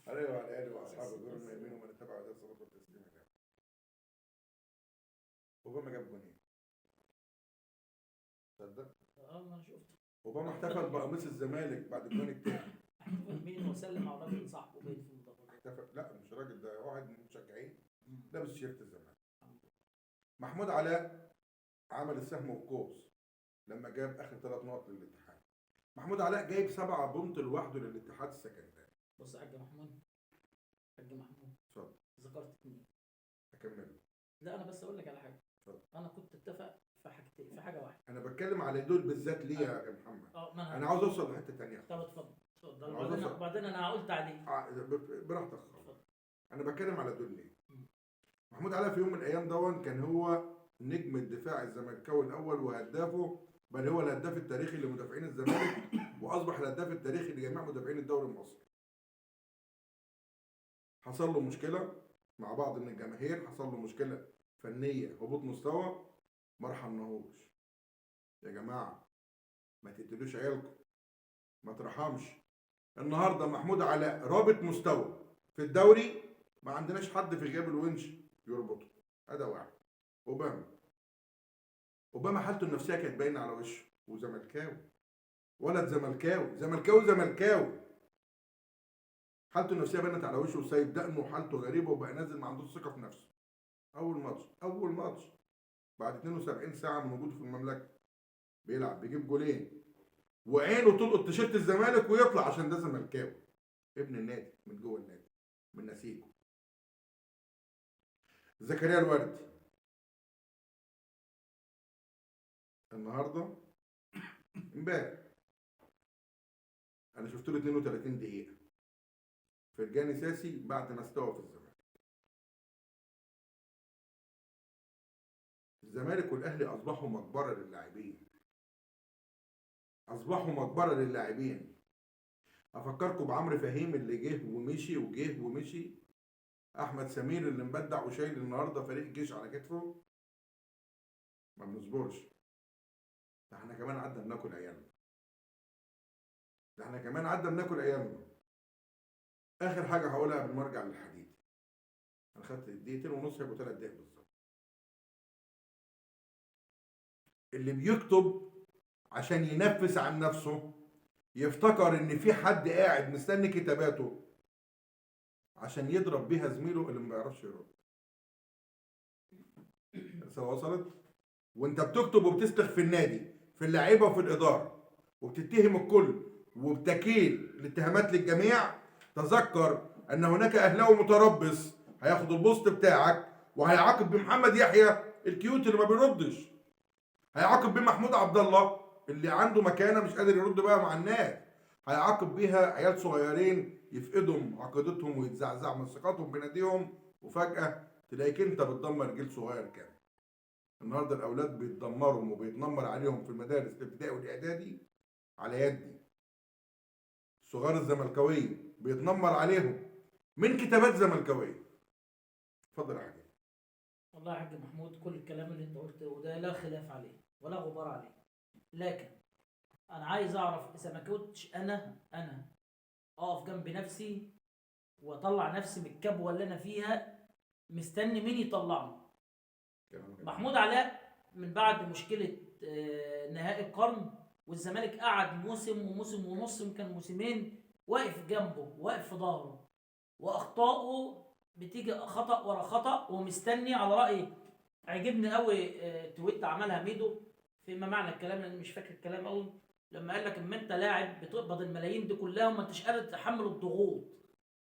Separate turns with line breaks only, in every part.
عليه وعلى اله واصحابه
بس-
غير
بس.
الميامين ومن اتبع هداه الصلاة والتسليم عليه. اوباما جاب جونين. تصدق؟
اه ما انا شفت.
اوباما احتفل بقميص الزمالك بعد الجون الثاني.
احتفل مين؟ وسلم على راجل صاحبه باين في المدرجات.
احتفل، لا مش راجل، ده واحد من المشجعين لابس تيشيرت الزمالك. محمود علاء عمل السهم والقوس لما جاب اخر 3 نقط للاتحاد. محمود علاء جايب 7 point لوحده للاتحاد السكندري.
بص يا حاج محمود، حاج محمود.
اتفضل.
ذكرت اتنين.
اكمل.
لا، انا بس اقول لك على حاجه.
اتفضل.
انا كنت اتفق في حاجتين، في حاجة واحده.
انا بتكلم على دول بالذات ليه يا محمد؟
اه ما
انا عاوز اوصل لحته ثانية.
طب اتفضل اتفضل.
أنا عاوز
وبعدين
أوصل.
وبعدين انا قلت عليه.
براحتك خالص.
اتفضل.
انا بتكلم على دول ليه؟
مم.
محمود علاء في يوم من الايام دون كان هو نجم الدفاع الزملكاوي الاول وهدافه، بل هو الهداف التاريخي لمدافعين الزمالك، واصبح الهداف التاريخي لجميع مدافعين الدوري المصري. حصل له مشكلة مع بعض من الجماهير، حصل له مشكلة فنية، هبوط مستوى، ما رحمناهوش. يا جماعة ما تقتلوش عيالكم، ما ترحمش. النهارده محمود علاء رابط مستوى في الدوري، ما عندناش حد في غياب الونش يربطه. هذا واحد. اوباما، اوباما حالته النفسية كانت باينة على وشه، وزملكاوي، ولد زملكاوي، زملكاوي زملكاوي، حالته النفسية بانت على وشه، وسايب دقنه وحالته غريبة، وبقى نازل ما عندوش ثقة في نفسه. اول ماتش، اول ماتش بعد 72 ساعة من وجوده في المملكة بيلعب، بيجيب جولين، وعينه تلقط تيشيرت الزمالك ويطلع، عشان ده زملكاوي ابن النادي من جوه النادي من نسيجه. زكريا الوردي النهارده، امبارح انا شفت له 32 دقيقة فرجاني ساسي بعد ما استوى في الزمالك. الزمالك والاهلي اصبحوا مقبره للاعبين، اصبحوا مقبره للاعبين. افكركم بعمرو فهيم اللي جه ومشي وجه ومشي، احمد سمير اللي مبدع وشايل النهارده فريق الجيش على كتفه. ما بنصبرش، ده احنا كمان عدنا بناكل عيالنا، ده احنا كمان عدنا بناكل عيالنا. اخر حاجة هقولها قبل ما ارجع للحديد، انا خدت دقيقتين ونص، هيبقوا 3 دقايق بالظبط. اللي بيكتب عشان ينفس عن نفسه يفتكر ان في حد قاعد مستني كتاباته عشان يضرب بيها زميله اللي ما بيعرفش يرد. الرسالة وصلت؟ وانت بتكتب وبتسلخ في النادي، في اللعيبة وفي الادارة، وبتتهم الكل وبتكيل الاتهامات للجميع، تذكر ان هناك اهلاوي متربص هياخد ال post بتاعك وهيعاقب بمحمد يحيى ال cute اللي ما بيردش، هيعاقب بيه محمود عبد الله اللي عنده مكانه مش قادر يرد بقى مع الناس، هيعاقب بيها عيال صغيرين يفقدوا عقيدتهم ويتزعزعوا من ثقتهم بناديهم، وفجأة تلاقيك انت بتدمر جيل صغير كامل. النهارده الاولاد بيتدمروا وبيتنمر عليهم في المدارس الابتدائي والاعدادي على يدي. الصغار الزملكاويه بيتنمر عليهم من كتابات زملكاويه. اتفضل يا حبيبي.
والله يا حاج محمود كل الكلام اللي انت قلته وده لا خلاف عليه ولا غبار عليه، لكن انا عايز اعرف اذا ما كنتش انا اقف جنب نفسي واطلع نفسي من الكبوه اللي انا فيها، مستني مين يطلعني؟
كلامك جميل.
محمود علاء من بعد مشكلة نهائي القرن والزمالك قعد موسم وموسم ونص، يمكن موسمين، واقف جنبه واقف في ظهره، واخطائه بتيجي خطا ورا خطا، ومستني. على راي عجبني قوي تويت عملها ميدو فيما معنى الكلام، لان مش فاكر الكلام قوي، لما قال لك اما انت لاعب بتقبض الملايين دي كلها وما انتش قادر تتحمل الضغوط،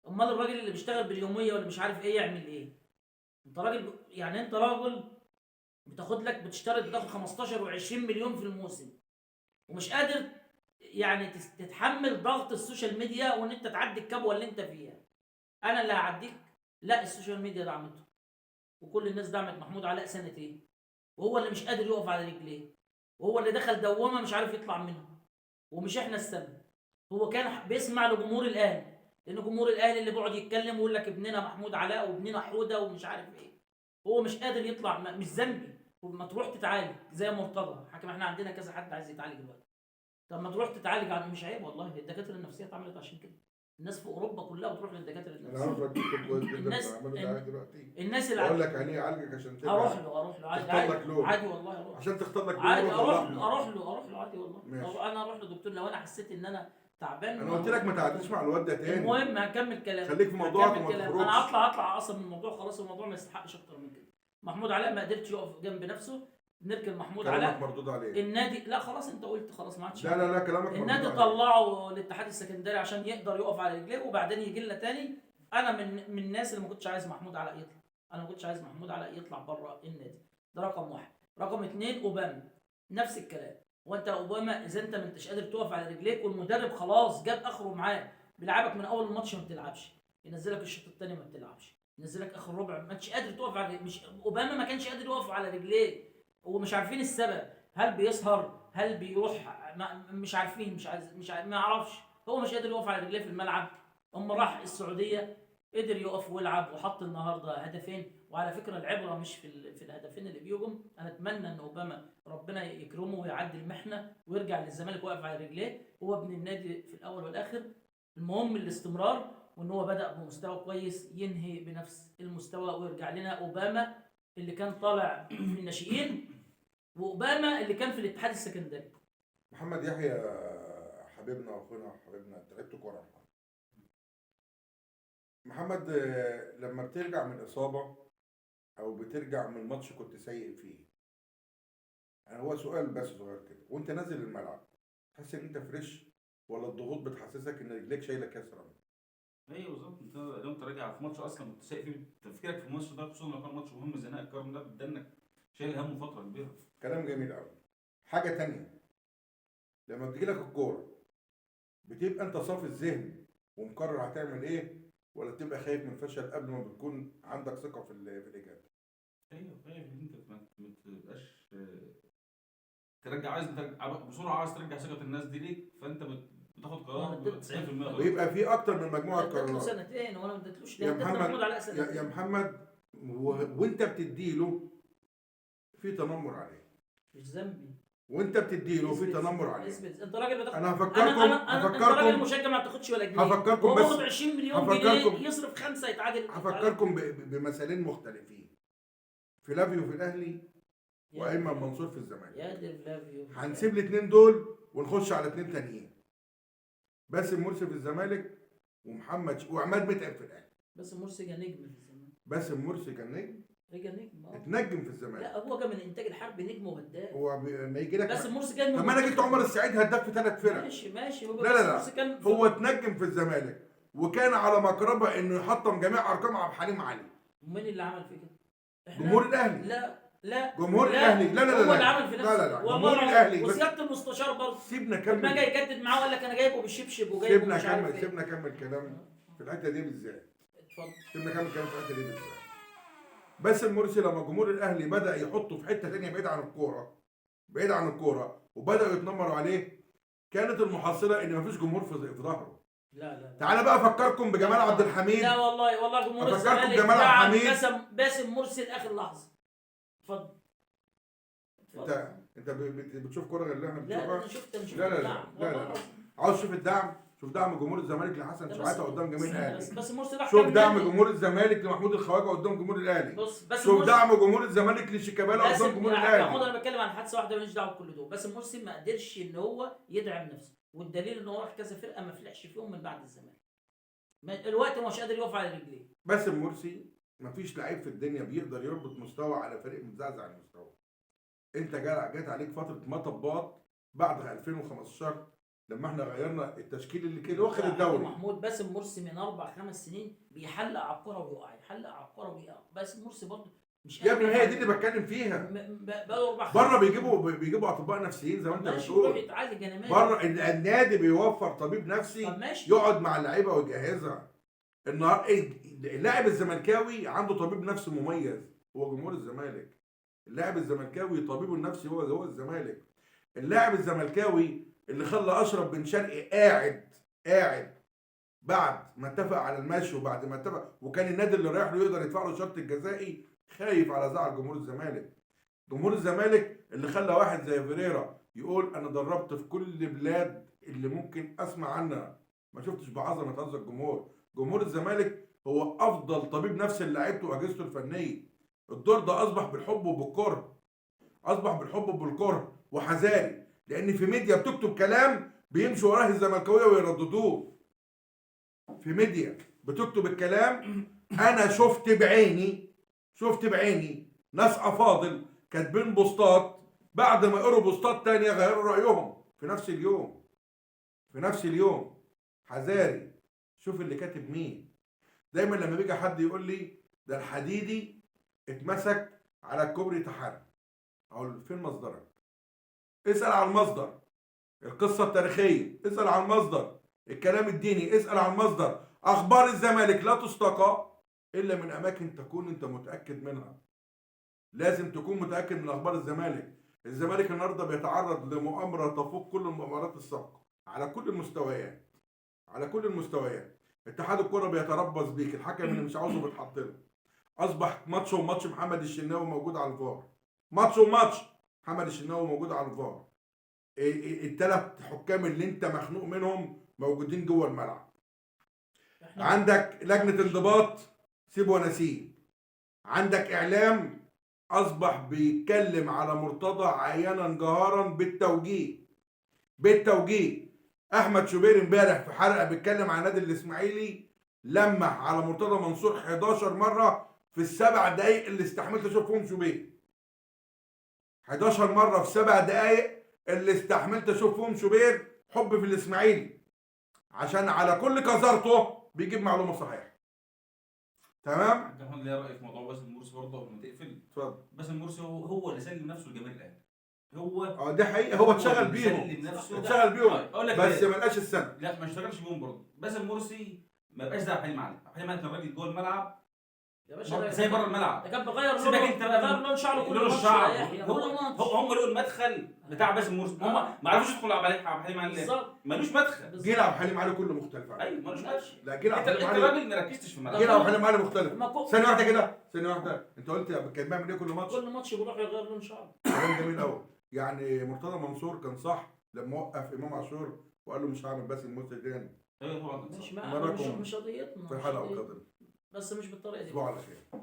امال الراجل اللي بيشتغل باليوميه ولا مش عارف ايه يعمل ايه؟ انت راجل، يعني انت راجل بتاخد لك، بتشترط بتاخد 15 و20 مليون في الموسم، ومش قادر يعني تتحمل ضغط ال social media وان انت تعدي الكبوه اللي انت فيها. انا اللي هعديك؟ لا، ال social media دعمته وكل الناس دعمت محمود علاء سنتين، وهو اللي مش قادر يقف على رجليه، وهو اللي دخل دوامه مش عارف يطلع منها، ومش احنا السبب. هو كان بيسمع لجمهور الاهلي، لان جمهور الاهلي اللي بيقعد يتكلم ويقول لك ابننا محمود علاء وابننا حوده ومش عارف ايه، هو مش قادر يطلع. مش ذنبي. وما تروح تتعالج زي مرتضى حكم، احنا عندنا كذا حد عايز يتعالج دلوقتي، طب ما تروح تتعالج، مش عيب والله، الدكاترة النفسية اتعملت عشان كده. الناس في اوروبا كلها بتروح للدكاتره
انا
النفسيين.
عارف لك دكتور كويس جدا
الناس-
بعمله دعاية دلوقتي،
الناس اللي
اقول لك عليه يعالجك عشان تبقى
اروح له، اروح له عادي،
تختار
عادي،
لك لون.
عادي والله اروح
عشان تختار لك لون
عادي،
ولا
اروح
أحمر.
له، اروح له، اروح له عادي والله.
ماشي.
انا اروح لدكتور لو انا حسيت ان انا تعبان.
انا قلت لك ما تعديش مع الواد ده تاني.
المهم هكمل كلام،
خليك في موضوعك
هكمل
وما
كلام.
تخرجش.
انا هطلع اصلا من الموضوع خلاص، الموضوع ما يستحقش اكتر من كده. محمود علاء ما قدرش يقف جنب نفسه، نركن محمود
كلامك
علاء.
مردود عليه.
النادي لا خلاص انت قلت خلاص ما عادش.
لا لا لا كلامك مردود
النادي
عليه.
طلعه للاتحاد السكندري عشان يقدر يقف على رجليه وبعدين يجي لنا تاني. انا من الناس اللي ما كنتش عايز محمود علاء يطلع، انا ما كنتش عايز محمود علاء يطلع بره النادي ده، رقم واحد. رقم اتنين اوباما نفس الكلام. وانت اوباما اذا انت ما انتش قادر تقف على رجليك والمدرب خلاص جاب اخره معاه، بيلعبك من اول الماتش ما بتلعبش، ينزلك الشوط الثاني ما بتلعبش، ينزلك اخر ربع ما انتش قادر تقف على، مش اوباما ما كانش قادر يقف على رجليه، ومش عارفين السبب، هل بيسهر، هل بيروح، ما مش عارفين، مش عايز، مش عارف، ما اعرفش، هو مش قادر يقف على رجليه في الملعب. اما راح السعودية قدر يقف ويلعب وحط النهارده هدفين. وعلى فكرة العبرة مش في الهدفين اللي بيجم. انا اتمنى ان اوباما ربنا يكرمه ويعدي المحنة ويرجع للزمالك واقف على رجليه، هو ابن النادي في الاول والاخر. المهم الاستمرار، وان هو بدا بمستوى كويس ينهي بنفس المستوى ويرجع لنا اوباما اللي كان طالع في الناشئين واوباما اللي كان في الاتحاد السكندري.
محمد يحيى حبيبنا واخونا وحبيبنا، تعبت كورة يا محمد. محمد لما بترجع من اصابه او بترجع من ماتش كنت سيء فيه، انا هو سؤال بس صغير كده، وانت نازل الملعب تحس ان انت fresh ولا الضغوط بتحسسك ان رجليك شايله كاس رمل؟
ايوه بالظبط. انت لو انت راجع في ماتش اصلا كنت سايق فيه، تفكيرك في الماتش ده خصوصا لو كان ماتش مهم زي نهائي القرن ده، بتدنك شايل همه فترة كبيرة.
كلام جميل قوي. حاجة تانية، لما بتجيلك الكورة بتبقى انت صافي الذهن ومقرر هتعمل ايه، ولا بتبقى خايف من الفشل قبل ما بتكون عندك ثقة في الاجابة؟
ايوه خايف ان انت ما تبقاش ترجع، عايز ترجع بسرعة، عايز ترجع ثقة الناس دي ليك، فانت بتاخد قرار 90% غلط.
ويبقى في اكتر من مجموعة
اديت له
قرارات.
سنتين وانا ما اديتلوش،
يا
ده اديت
محمد،
محمود علاء سنتين.
يا محمد، وانت بتديله في تنمر عليه.
مش ذنبي.
وانت بتديله في تنمر عليه.
اثبت انت راجل بتاخد.
انا هفكركم،
انا انت راجل
هفكركم
مشجع ما بتاخدش ولا جنيه.
هفكركم
هو
بس،
بياخد 20 مليون
هفكركم،
جنيه يصرف 5 يتعادل.
هفكركم بمثالين مختلفين، فلافيو في الاهلي وايمن منصور في الزمالك.
يا دي فلافيو.
هنسيب الاثنين دول ونخش على اثنين تانيين، باسم مرسي في الزمالك ومحمد وعماد متعب في الاهلي.
باسم مرسي كان نجم في الزمالك.
باسم مرسي كان نجم،
رجع نجم.
اتنجم في الزمالك.
لا هو كان من الانتاج الحربي نجم وهداف.
هو ما يجي لك
باسم مرسي كان.
طب ما انا جبت عمر السعيد هداف في 3 فرق.
ماشي ماشي.
لا لا لا،
مرسي كان
هو اتنجم في الزمالك وكان على مقربة انه يحطم جميع ارقام عبد الحليم علي.
مين اللي عمل في كده؟
جمهور الاهلي.
لا لا،
جمهور الاهلي. لا لا لا،
هو اللي عمل في نفسه.
لا لا لا، جمهور الاهلي.
وسياده المستشار برضه
سيبنا كمل.
لما جاي يجدد معاه وقال لك انا جايبه بالشبشب وجايبه
سيبنا
مش عارف
كمل،
ايه.
سيبنا كمل كلام في الحتة دي بالذات.
اتفضل.
سيبنا كمل كلام في الحتة دي بالذات. باسم مرسي لما جمهور الاهلي بدا يحطه في حتة ثانية بعيد عن الكورة، بعيد عن الكورة، وبداوا يتنمروا عليه، كانت المحصلة ان مفيش جمهور في ظهره.
لا لا لا.
تعالى بقى افكركم بجمال عبد الحميد.
لا والله، والله جمهور
افكركم
الزمالك
بجمال عبد الحميد.
باسم مرسي لاخر لحظة. اتفضل.
انت بتشوف كورة غير اللي احنا بنشوفها؟
لا انا شفت، مش
لا لا لا لا لا. عاوز تشوف الدعم؟ شوف دعم جمهور الزمالك لحسن شحاته قدام جماهير الاهلي.
بس مرسي راح.
شوف دعم جمهور الزمالك لمحمود الخواجه قدام جمهور الاهلي.
بص بس
شوف دعم جمهور الزمالك لشيكابالا قدام جمهور الاهلي.
محمود انا بتكلم عن حادثه واحدة ماليش دعوه بكل دول. بس مرسي ما قدرش ان هو يدعم نفسه، والدليل ان هو راح كذا فرقه ما فلحش فيهم من بعد الزمالك. الوقت مش قادر يقف على رجليه.
باسم مرسي مفيش لعيب في الدنيا بيقدر يربط مستوى على فريق متزعزع المستوى. انت جات عليك فترة مطبات بعد 2015 لما احنا غيرنا التشكيل اللي كان واخد الدوري.
محمود باسم مرسي من 4-5 سنين بيحلق على الكورة ويقع، يحلق على الكورة ويقع. باسم مرسي برضه مش
يا ابني هي دي اللي بتكلم فيها.
بقاله 4
بره بيجيبوا اطباء نفسيين زي ما انت بتقول. بره النادي بيوفر طبيب نفسي يقعد مع اللعيبة ويجهزها. النهار اللاعب الزملكاوي عنده طبيب نفسي مميز، هو جمهور الزمالك. اللاعب الزملكاوي طبيبه النفسي هو الزمالك. اللاعب الزملكاوي اللي خلى اشرف بن شرقي قاعد بعد ما اتفق على المشي وبعد ما اتفق، وكان النادي اللي رايح له يقدر يدفع له الشرط الجزائي، خايف على زعل جمهور الزمالك. جمهور الزمالك اللي خلى واحد زي فيريرا يقول انا دربت في كل بلاد اللي ممكن اسمع عنها، ما شفتش بعظمة هذا الجمهور. جمهور الزمالك هو افضل طبيب نفسي للاعيبته واجهزته الفنية. الدور ده اصبح بالحب وبالكره، اصبح بالحب وبالكره. وحذاري، لان في ميديا بتكتب كلام بيمشوا وراه الزملكاويه ويرددوه. في ميديا بتكتب الكلام، انا شفت بعيني، شفت بعيني ناس افاضل كاتبين بوستات، بعد ما قروا بوستات تانية غيروا رايهم في نفس اليوم، في نفس اليوم. حذاري، شوف اللي كاتب مين. دايما لما بيجي حد يقول لي ده الحديدي اتمسك على الكوبري تحري، اقول فين مصدرك؟ اسال على المصدر. القصة التاريخية اسال على المصدر، الكلام الديني اسال على المصدر. اخبار الزمالك لا تستقى الا من اماكن تكون انت متاكد منها. لازم تكون متاكد من اخبار الزمالك. الزمالك النهارده بيتعرض لمؤامره تفوق كل المؤامرات السابقة على كل المستويات، على كل المستويات. اتحاد الكره بيتربص بيك، الحكم اللي مش عاوزه بيتحط له. اصبح ماتش وماتش محمد الشناوي موجود على الفار، ماتش وماتش محمد الشناوي موجود على الفار. الثلاث حكام اللي انت مخنوق منهم موجودين جوه الملعب. عندك لجنة انضباط سيب ونسيب، عندك اعلام اصبح بيتكلم على مرتضى عيانا جهارا بالتوجيه، بالتوجيه. احمد شوبير امبارح في حلقة بيتكلم عن النادي الاسماعيلي لمح على مرتضى منصور 11 مرة في السبع دقائق اللي استحملت اشوف فيهم شوبير. 11 مرة في 7 دقائق اللي استحملت اشوف فيهم شوبير حب في الاسماعيلي، عشان على كل كزارته بيجيب معلومة صحيحه. تمام؟
عبد الرحمن ليه راي في موضوع باسم مرسي برضه قبل ما تقفل؟
اتفضل.
باسم مرسي هو اللي سلم نفسه لجماهير الاهلي. هو
دي حقيقة، هو اتشغل بيهم، اتشغل بيهم، بس ما لقاش السنة.
لا ما اشتغلش بيهم برضه. باسم مرسي ما بقاش زي عبد الحليم علي. عبد الحليم علي كان راجل جوه الملعب
يا باشا،
زي بره الملعب.
ده كان بغير
سيبك انت بقى
بغير لون شعره كل
لون
ماتش.
الشعر. هم له المدخل بتاع باسم مرسي، هم ما عرفوش يدخلوا عبد الحليم علي
بالظبط،
ملوش مدخل.
جيل عبد الحليم علي كله مختلف.
ايوه ملوش مدخل.
لا جيل عبد الحليم
علي انت راجل ما ركزتش في الملعب.
جيل عبد الحليم علي مختلف. ثانية واحدة كده، ثانية واحدة، انت قلت كان بيعمل ايه كل ماتش؟
كل ماتش بيروح يغير لون شعره.
كلام جميل قوي. يعني مرتضى منصور كان صح لما وقف امام عاشور وقال له مش هعمل باسم مرسي تاني.
ايوه طبعا
مش قضيتنا
في الحلقة القادمة،
بس مش بالطريقة دي.
تصبحوا على خير.